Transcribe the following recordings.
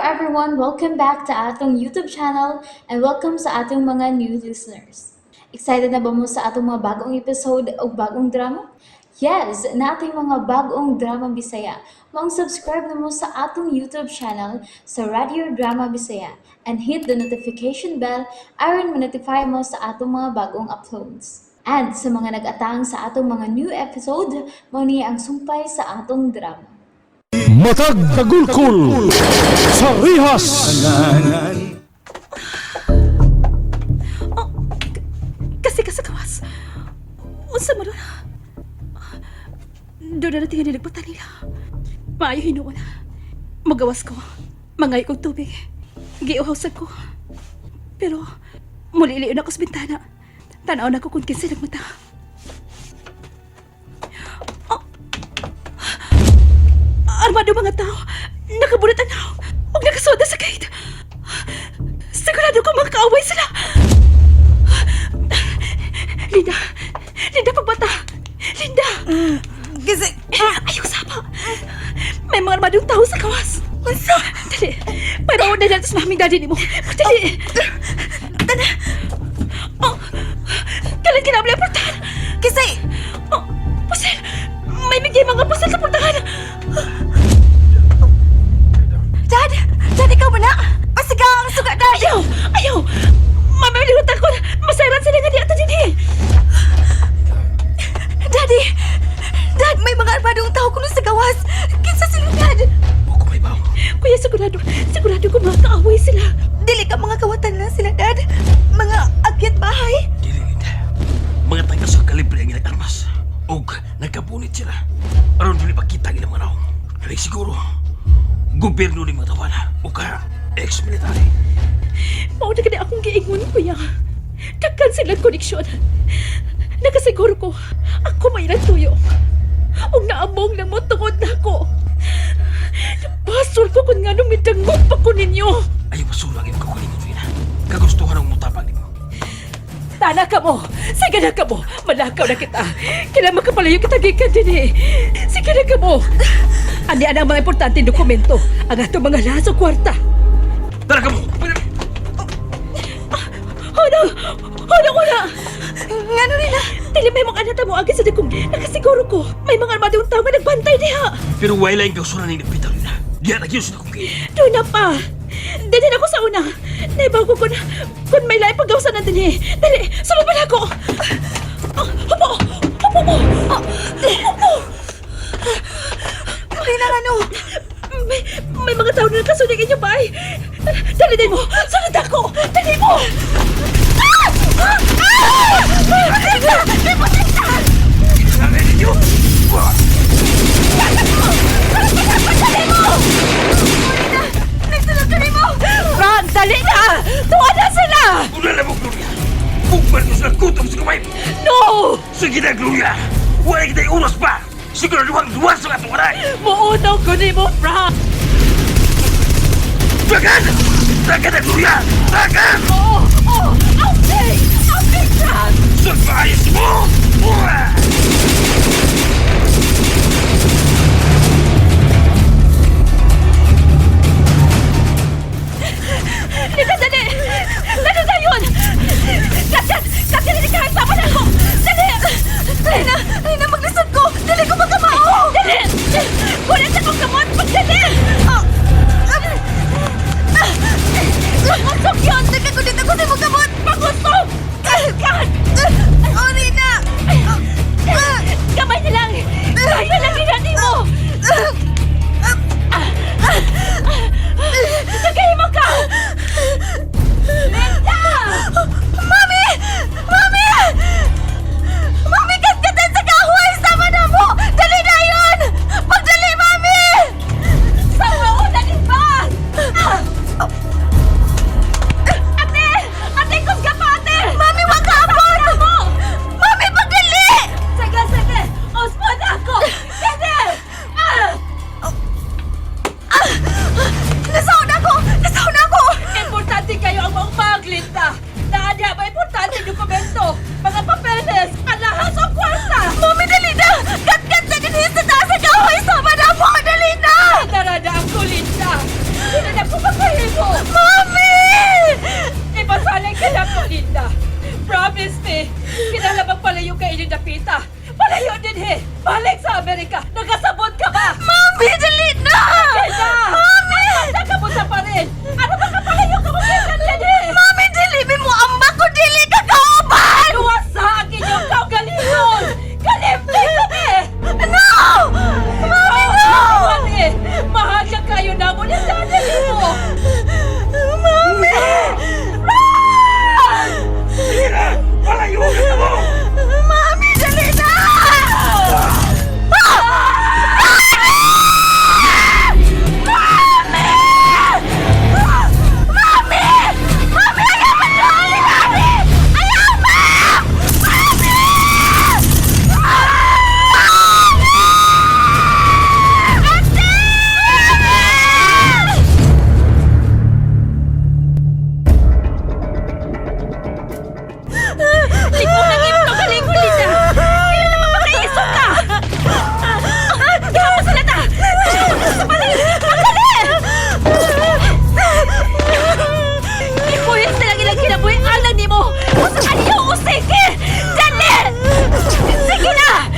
everyone! Welcome back to atong YouTube channel and welcome sa atong mga new listeners. Excited na ba mo sa atong mga bagong episode o bagong drama? Yes, naa tay mga bagong drama Bisaya. Maong subscribe na mo sa atong YouTube channel sa Radio Drama Bisaya and hit the notification bell aron ma-notify mo sa atong mga bagong uploads. And sa mga nag-atang sa atong mga new episode, mao ni ang sumpay sa atong drama. Matag Kagulkul sa Rihas. Oh, kasi ka sa kawas. Unsa man na? Doon na natin nagpata nila. Maayo hinuon. Magawas ko. Mangay kong tubig. Giuhaw sa ko. Pero muli iliyon ako sa bintana. Tanaw na ko kung kinsa nagmata. Oh! Armado mga tao. Nakabunot ang tao. Huwag nakasoda sa gate. Sigurado ko mga kaaway sila. Linda! Linda, pagbata! Linda! Kasi, Ayaw sapa! May mga armadong tao sa kawas! Unsa? Dali! Parawon na natin sa maming daddy ni mo! Dali! Tana, Oh! Kailan kinabli ang portahan? kasi, Oh! Pusel! May bigay mga pusel sa portahan! Dad! Dad, ikaw ba na? Pasiga ang suga, Dad! Ayaw! Ayaw! Mamaliwat ako! Masairan sila nga di ato din eh! Daddy! Dad, may mga armadong tao kuno sa gawas! Kinsa sila, Dad? Kuya, sigurado! Sigurado ko mga kaaway sila! Dili ka mga kawatan lang sila, Dad! Mga akyat bahay! Dili nita. Mga taga sa kalibre ang ilang armas. Og nagkabunit sila. Aron dili makita ang ilang mga naong. Dili siguro, gobyerno ni mga tawana o ka ex-military. Mao na gani akong giingon, kuya. Daghan silang koneksyon. Nakasiguro ko, ako may ilang tuyo. Ug naamong lang mo tungod na ako. Napasol ko kung nga nung midangog pa ko ninyo. Ayaw masulag imong kaugalingon, Rina. Kagustuhan ang mutapang nimo. Tana ka mo! Sige na ka mo! Malakaw na kita! Kailangan makapalayo kita gikan din eh! Sige na ka mo! Ani ang mga importante dokumento, ang atong mga laso kwarta. Tara ka mo! Hono! Hono ko na! Ngano nila? Dili may mga anak mo agad sa dakong nakasiguro ko. May mga armadong tao nga nagbantay diha. Pero wala yung kausuran ni Peter, Rina. Diya na gyud sa akong gate. Doon na pa. Dali na ako sa una. Naibaw ko kung may laing paggawasan na dinhi. Dali, sulod ba na ako? Ah, hupo! Hupo mo! Ah, hupo! Rina, ano? May mga tao na nakasunig inyo ba? Dali din mo! Sunod ako! Dali mo! Ah! Ah! Ah! Sabi ninyo! Nagsulod ka mo! Frank, dali na! Tuwa na sila! Una na mo, Gloria! Bugman ko sila gutom sa kamay! No! Sige na, Gloria! Wala kita'y oras pa! Siguro duwang duwa sa atong aray! Muunaw ko ni mo, Frank! Tagan! Tagan na, Gloria! Tagan! Oo! Oo! Outbreak! Outbreak, Frank! Surprise mo! Ura! Lika, dali! Dali na yun! Katya! Katya, dali ka! Sama na ako! Dali! Rina! Rina, maglisod ko! Dili ko magkamao! Dali! Kunin sa kong kamot! Pagdali! Ah! Ah! Pagusok yun! Teka, kulit ako sa imong kamot! Pagusok! Kat! Oh, Rina! Ah! Amerika! Nagkasabot ka ba? Mami, dali na! Linda! Mami! Nagkabot sa parin! Ano ba kapalayo ka mo kay Lady? Mami, dili mo ambak ko dili ka kauban! Luwasa ang inyong kaugalingon! Kalimpi kami! No! Mami, no! Mami! Mahal ka kayo na mo ni daddy mo! Mami! Sige na! Palayo ka mo! Mami, dali na! Mami! Mami! Ayaw mo dali! Mami! Ayaw mo! Mami! Mami! Ate! Likong ng iyong kaugalingon, Linda! Kailan naman makaiso ka? Gawa sa lata! Sa parin! Ang dali! Ipuhit na lang ilang kinabuhi alang nimo! Kung sa kaniyo usiki! Dali! Sige na!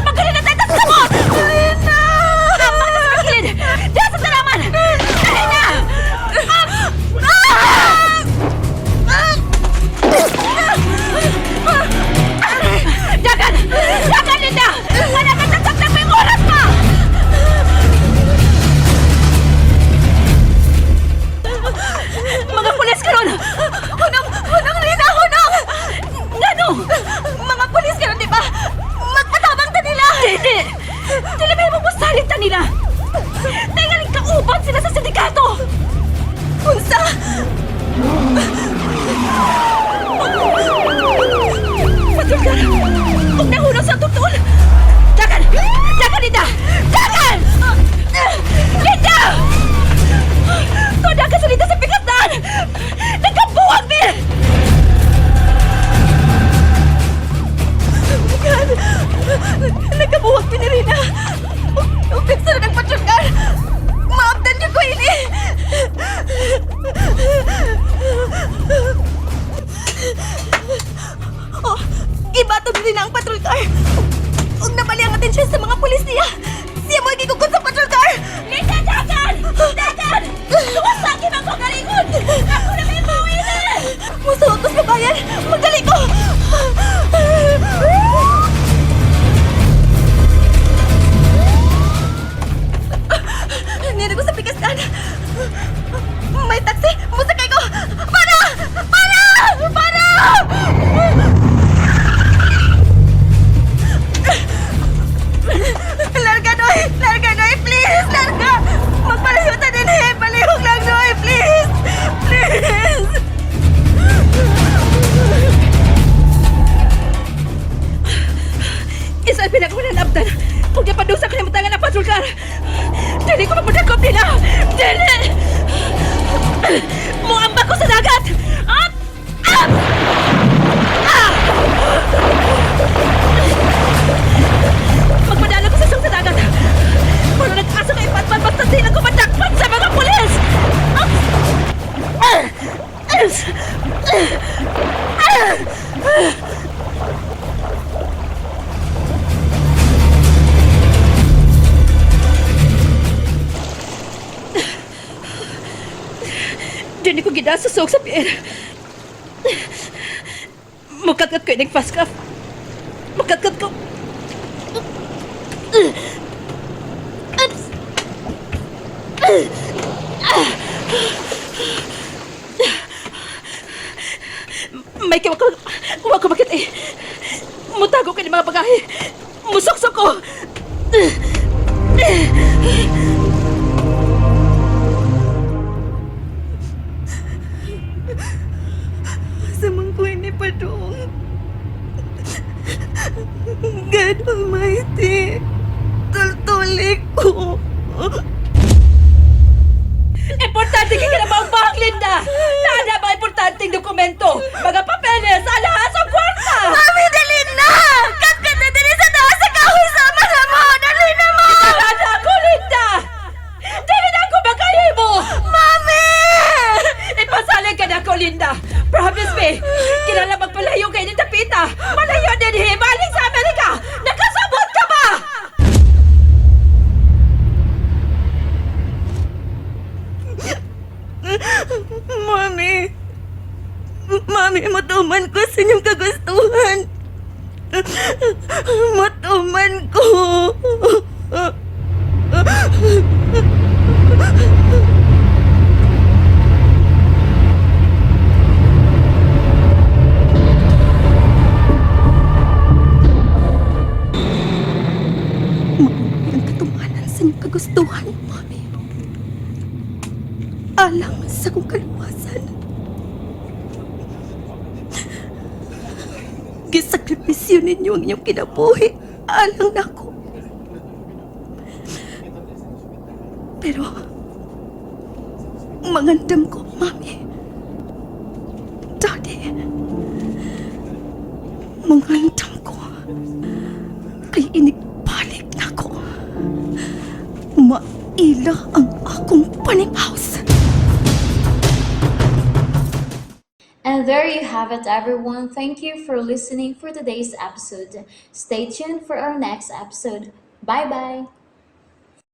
Magaling na tayo tas kamot! Linda! Amang na sa pagkilid! Diyan sa tanaman! Dali na! Dagan! Dagan, Linda! Wala ka tatak may oras pa! Mga pulis karon! Hunong! Hunong, Rina! Hunong! Ngano? Mga pulis karon, di ba? Magpatabang ta nila! Dili! Dili may mamusalit ta nila! Tingaling kauban sila sa sindikato! Unsa? Patulgar! Huwag na hunong sa tutol! Dagan! Dagan, Linda! Dagan! Linda! Toda ka sa Linda sa pikatnan! Nagkabuwag, Bill! God! Nagkabuwag ni Rina! Upit sa nagpatrolkar! Maabdan niyo ko ini! Oh, gibatog ni Rina ang patrol car! Huwag na bali ang atensyon sa mga pulis niya! Siya mo gigukod sa patrol car! Linda, dagan! Dagan! Luwasakin ang kagalingon! Ako na may mawin! Musuot ko sa bayan! Magdali ko! Nire ko sa pigastan! May taxi! Musakay ko! Para! Para! Para! Larga, Noy! Larga, Noy! Please! Larga! Magpalayo ta din eh! Palihog lang, Noy! Please! Please! Isa ang pinakawalan abdan. Kung di pa sa kalimutan ng patrol car. Dili ko mapagdakop nila! Dili! Muamba ko sa dagat! Up! Up! Ah! Magpadala ko sa isang sa dagat. Para nag-asa kay Batman basta di lang ko madakpan sa mga pulis! Up! Ah! Ah! Ah! Diyan ko ginasusog sa pier. Mukatkat ko ining fast craft. Mukatkat ko. Oops! May kiwa ko. Wa ko makita eh. Mutago ko ni mga bagahe. Musoksok ko. Samang ko ini padung. God Almighty, tultulik ko. Importante kay kinabang bang, Linda! Nana ba importanteng dokumento? Mga papeles, alahas o kwarta! Mami, dali na! Katkat na dali sa taas sa kahoy sama na mo! Dali na mo! Nana ako, Linda! Dili na ako makahimo! Mami! Ipasalig ka na ako, Linda! Promise me! Kilala magpalayo kay ni Tapita! Malayo din himalik sa Amerika! Nakasabot ka ba? Mami! Mami, matuman ko sa inyong kagustuhan. Matuman ko. Mami, ang katumanan sa inyong kagustuhan, Mami. Alang sa kong kaluwasan. Gisakripisyo ninyo ang inyong kinabuhi. Alang na ako. Pero, mangandam ko, Mami. Daddy, mangandam ko. Kay inigbalik na ko. Maila ang akong paninghouse. And there you have it, everyone. Thank you for listening for today's episode. Stay tuned for our next episode. Bye bye.